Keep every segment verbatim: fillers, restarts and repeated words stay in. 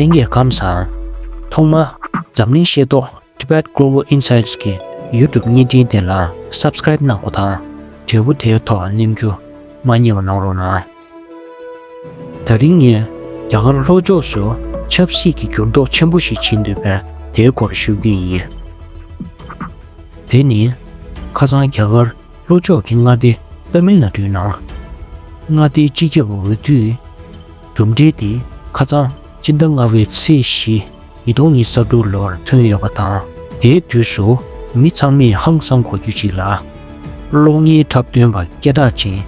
ལྷན་རྒྱས་ཁམས་བཟང་། ཐོག་མར་འཛམ་གླིང་ཤེས་རྟོགས་Tibet Global Insights གི་YouTube བརྙན་འཕྲིན་དེ་ལ་Subscribe གནང་རོགས་དང་། འབྲས་བུ་དེའི་ཐོག་སྣེ་ཁྲིད་མ་བསྙེལ་བ་གནང་རོགས་གནང་། ད་རིང་ངས་རྒྱ་གར་ལྷོ་ཕྱོགས་སུ་ཆབ་སྲིད་ཀྱི་འགྱུར་ལྡོག་ཆེན་པོ་ཞིག་ཕྱིན་འདུག་པས། དེའི་སྐོར་ཞུ་གི་ཡིན། དེ་ནི་ཁ་སང་རྒྱ་གར་ལྷོ་ཕྱོགས་ཀྱི་མངའ་སྡེ་ཏ་མིལ་ནཱ་ཌུའི་ནང་མངའ་སྡེའི་སྤྱི་ཁྱབ་འོས་བསྡུའི་གྲུབ་འབྲས་དེ་ཁ་སང་སྤྱི་ཟླ་ལྔ་པའི་ཚེས་བཞི་ཉིས་སྟོང་ཉི་ཤུ་རྩ་དྲུག་ལོར་ཐོན་ཡོད་པ་དང་། དེའི་དུས་སུ་མི་ཚང་མས་ཧང་སང་དགོས་རྒྱུ་ཞིག་ལ། གློག་བརྙན་འཁྲབ་སྟོན་པ་སྐད་གྲགས་ཅན་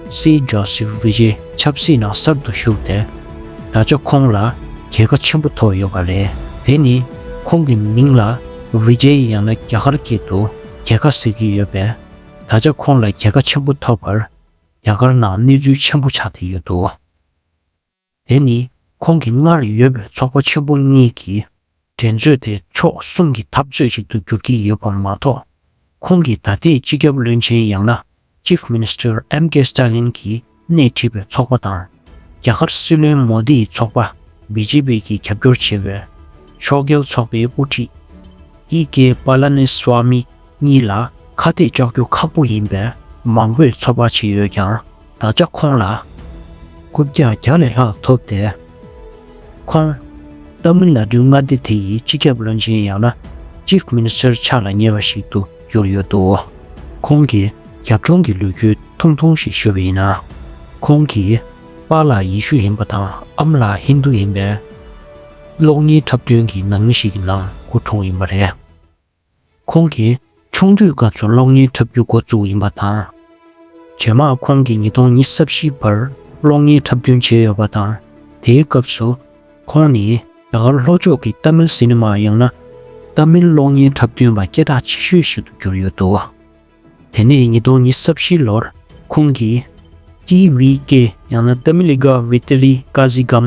སི་ཇོ་སི་ཝི་ཇེ་ཆབ་སྲིད་ནང་གསར་དུ་ཞུགས་ཏེ། ད་ཆ་ཁོང་ལ་རྒྱལ་ཁ་ཆེན་པོ་ཐོབ་ཡོད་པ་རེད། དེ་ནི་ཁོང་གི་མིང་ལ་ཝི་ཇེ་ཡང་ན་རྒྱ་གར་སྐད་དུ་རྒྱལ་ཁ་ཟེར་གྱི་ཡོད་པས། ད་ཆ་ཁོང་ལ་རྒྱལ་ཁ་ཆེན་པོ་ཐོབ་པར་རྒྱ་གར་ནང་གནས་ཚུལ་ཆེན་པོ་ཆགས་བསྡད་ཡོད་འདུག་དེ་ནི་ཁོང་གི་སྔར་ཡོད་པའི་ཚོགས་པ་ཆེན་པོ་གཉིས་ཀྱི་འགྲན་རྩོད་དེ་ཕྱོགས་གསུམ་གྱི་འཐབ་རྩོད་ཅིག་ཏུ་འགྱུར་གྱི་ཡོད་པ་མ་གཏོགས། ཁོང་གིས་ད་ལྟའི་སྤྱི་ཁྱབ་བློན་ཆེན་ཡང་ན་Chief Minister M K Stalin གྱིས་སྣེ་ཁྲིད་པའི་ཚོགས་པ་དང་། རྒྱ་གར་སྲིད་བློན་མོ་དི་ཡི་ཚོགས་པ་བི་ཇེ་པི་གིས་རྒྱབ་སྐྱོར་བྱེད་པའི་ཕྱོགས་འགལ་ཚོགས་པའི་དབུ་ཁྲིད་ཨི་ཀེ་པ་ལ་ནི་སུ་ཝ་མི་གཉིས་ལ་ཁ་གཏད་གཅོག་རྒྱུ་ཁག་པོ་ཡིན་པས། མང་པོས་ཚོད་དཔག་བྱས་ཡོད་ཀྱང་། ད་ཆ་ཁོང་ལ་རྐུབ་བཀྱག་བརྒྱ་ལས་ལྷག་ཐོབ་སྟེ། ཁོང་ཏ་མིལ་ནཱ་ཌུའི་མངའ་སྡེ་དེ་ཡི་སྤྱི་ཁྱབ་བློན་ཆེན་ཡང་ན་Chief Minister ཕྱག་ལ་ཉེ་བ་ཞིག་ཏུ་གྱུར་ཡོད་འདུག་ཁོང་གི་རྒྱབ་ལྗོངས་ཀྱི་ལོ་རྒྱུས་ཐུང་ཐུང་ཞིག་ཞུ་བ་ཡིན་ན། ཁོང་གི་པཱ་ལགས་ཡེ་ཤུ་ཡིན་པ་དང་ཨ་མ་ལགས་ཧིན་དུ་ཡིན་པས། གློག་བརྙན་འཁྲབ་སྟོན་གྱི་ནང་མི་ཞིག་གི་ནང་སྐུ་འཁྲུངས་ཡིན་པ་རེད། ཁོང་གིས་ཆུང་དུས་སྐབས་སུ་གློག་བརྙན་འཁྲབ་རྒྱུ་འགོ་བཙུགས་ཡིན་པ་དང་། རྗེས་མ་ཁོང་གིས་ཉིས་སྟོང་ཉི་ཤུ་རྩ་བཞི་བར་གློག་བརྙན་འཁྲབ་སྟོན་བྱས་ཡོད་པ་དང་། དེའི་སྐབས་སུ་ཁོང་ནི་རྒྱ་གར་ལྷོ་ཕྱོགས་ཀྱི་ཏ་མིལ་སི་ནི་མ་ཡང་ན་ཏ་མིལ་གློག་བརྙན་འཁྲབ་སྟོན་པ་སྐད་གྲགས་ཆེ་ཤོས་ཤིག་ཏུ་གྱུར་ཡོད་འདུག་དེ་ནས་ཉིས་སྟོང་ཉི་ཤུ་རྩ་བཞི་ལོར་ཁོང་གིས་ཊི་ཝི་ཀེ་ཡང་ན་ཏ་མི་ལི་ག་ཝི་ཏི་རི་ཀ་ཟི་གམ་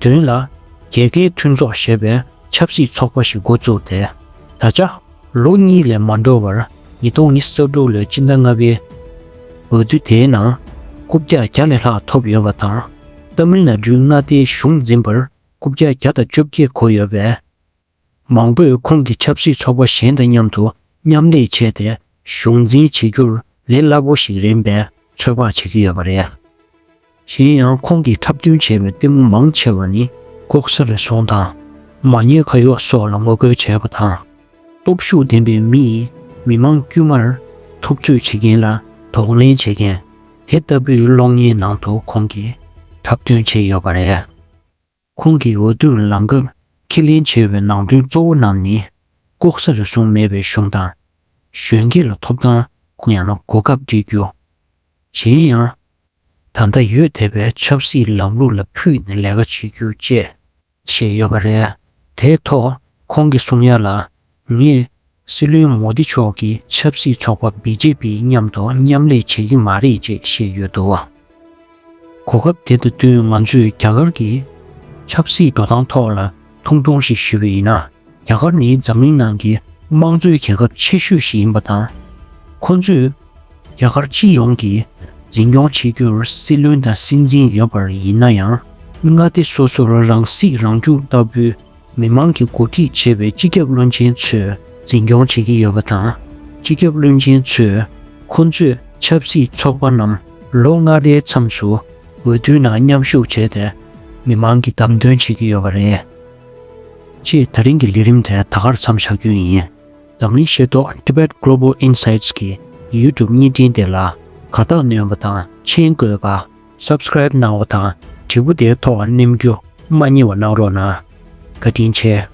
དོན་ལ་རྒྱལ་ཁའི་མཐུན་ཚོགས་ཞེས་པའི་ཆབ་སྲིད་ཚོགས་པ་ཞིག་འགོ་བཙུགས་ཏེ། ད་ཆ་ལོ་གཉིས་ལས་མ་འགྲོ་བར་ཉིས་སྟོང་ཉི་ཤུ་རྩ་དྲུག་ལོའི་སྤྱི་ཟླ་ལྔ་པའི་འོས་བསྡུ་དེའི་ནང་རྐུབ་བཀྱག་བརྒྱ་ལས་ལྷག་ཐོབ་ཡོད་པ་དང་། ཏ་མིལ་ནཱ་ཌུའི་མངའ་སྡེའི་གཞུང་འཛིན་པར་རྐུབ་བཀྱག་བརྒྱ་དང་བཅོ་བརྒྱད་བགོས་ཡོད་པས། མང་པོས་ཁོང་གིས་ཆབ་སྲིད་ཚོགས་པ་གཞན་དང་མཉམ་དུ་མཉམ་ལས་བྱས་ཏེ་གཞུང་འཛིན་བྱེད་རྒྱུར་ལས་སླ་པོ་ཞིག་རན་པའི་ཚོད་དཔག་བྱེད་ཀྱི་ཡོད་པ་རེད། གཞན་ཡང་ཁོང་གིས་འཁྲབ་སྟོན་བྱས་པའི་ལྟད་མོ་མང་ཆེ་བ་ནི་ལྐོག་ཟ་རུལ་སུངས་དང་མ་ཉེས་ཁ་གཡོགས་སོགས་ལ་ངོ་རྒོལ་བྱས་པ་དང་། སྟོབས་ཤུགས་ལྡན་པའི་མི་ཡིས་མི་མང་དཀྱུས་མར་འཐབ་རྩོད་བྱེད་མཁན་ལ་གདོང་ལེན་བྱེད་མཁན་དེ་ལྟ་བུའི་གློག་བརྙན་ནང་དུ་ཁོང་གིས་འཁྲབ་སྟོན་བྱས་ཡོད་པ་རེད། ཁོང་གི་འོས་བསྡུའི་ལམ་ཁ་ཁས་ལེན་བྱས་པའི་ནང་དོན་གཙོ་བོ་རྣམས་ནི། ལྐོག་ཟ་རུལ་སུངས་མེད་པའི་གཞུང་དང་། གཞོན་སྐྱེས་ལ་ཐོབ་ཐང་ཡང་ན་གོ་སྐབས་སྤྲད་རྒྱུ། གཞན་ཡང་། ད་ལྟ་ཡོད་བསྡད་པའི་ཆབ་སྲིད་ལམ་ལུགས་ལ་ཕུད་ནས་ལས་ཀ་བྱེད་རྒྱུ་བཅས་བཤད་ཡོད་པ་རེད། དེའི་ཐོག་ཁོང་གིས་གསུང་ཡ་ལ། ངས་སྲིད་བློན་མོ་དི་མཆོག་གི་ཆབ་སྲིད་ཚོགས་པ་བི་ཇེ་པི་མཉམ་དུ་མཉམ་ལས་བྱེད་ཀྱི་མ་རེད་ཅེས་བཤད་ཡོད་འདུག་གོ་སྐབས་དེ་དང་བསྟུན་ང་ཚོས་རྒྱ་གར་གྱི་ཆབ་སྲིད་འགྲོ་སྟངས་ཐོག་ལ་ཐུང་ཐུང་ཞིག་ཞུས་པ་ཡིན་ན། རྒྱ་གར་ནི་འཛམ་གླིང་ནང་གི་དམངས་གཙོའི་རྒྱལ་ཁབ་ཆེ་ཤོས་ཤིག་ཡིན་པ་དང་། ཁོ་ཚོས་རྒྱ་གར་སྤྱི་ཡོངས་ཀྱི་འཛིན་སྐྱོང་བྱེད་རྒྱུར་སྲིད་བློན་དང་སྲིད་འཛིན་ཡོད་པར་ཡིན་ན་ཡང་། མངའ་སྡེ་སོ་སོར་རང་སྲིད་རང་སྐྱོང་ལྟ་བུའི་མི་མང་གིས་འགོ་ཁྲིད་བྱེད་པའི་སྤྱི་ཁྱབ་བློན་ཆེན་ཚོས་འཛིན་སྐྱོང་བྱེད་ཀྱི་ཡོད་པ་དང་། སྤྱི་ཁྱབ་བློན་ཆེན་ཚོས་ཁོ་ཚོས་ཆབ་སྲིད་ཚོགས་པ་རྣམས་ལོ་ལྔ་རེའི་མཚམས་སུ་འོས་བསྡུའི་ནང་མཉམ་ཞུགས་བྱས་ཏེ། མི་མང་གིས་བདམས་ཐོན་བྱེད་ཀྱི་ཡོད་པ་རེད། ཅེས་ད་རིང་གི་ལས་རིམ་དེ་ད་གར་མཚམས་བཞག་རྒྱུ་ཡིན། འཛམ་གླིང་ཤེས་རྟོགས་Tibet Global Insights གི་YouTube བརྙན་འཕྲིན་དེ་ལ་དགའ་རྟགས་གནོན་པ་དང་མཆན་འགོད་པ། Subscribe གནང་བ་དང་དྲིལ་བུ་དེའི་ཐོག་མནན་རྒྱུ་མ་བསྙེལ་བ་གནང་རོགས་གནང་། བཀའ་དྲིན་ཆེ།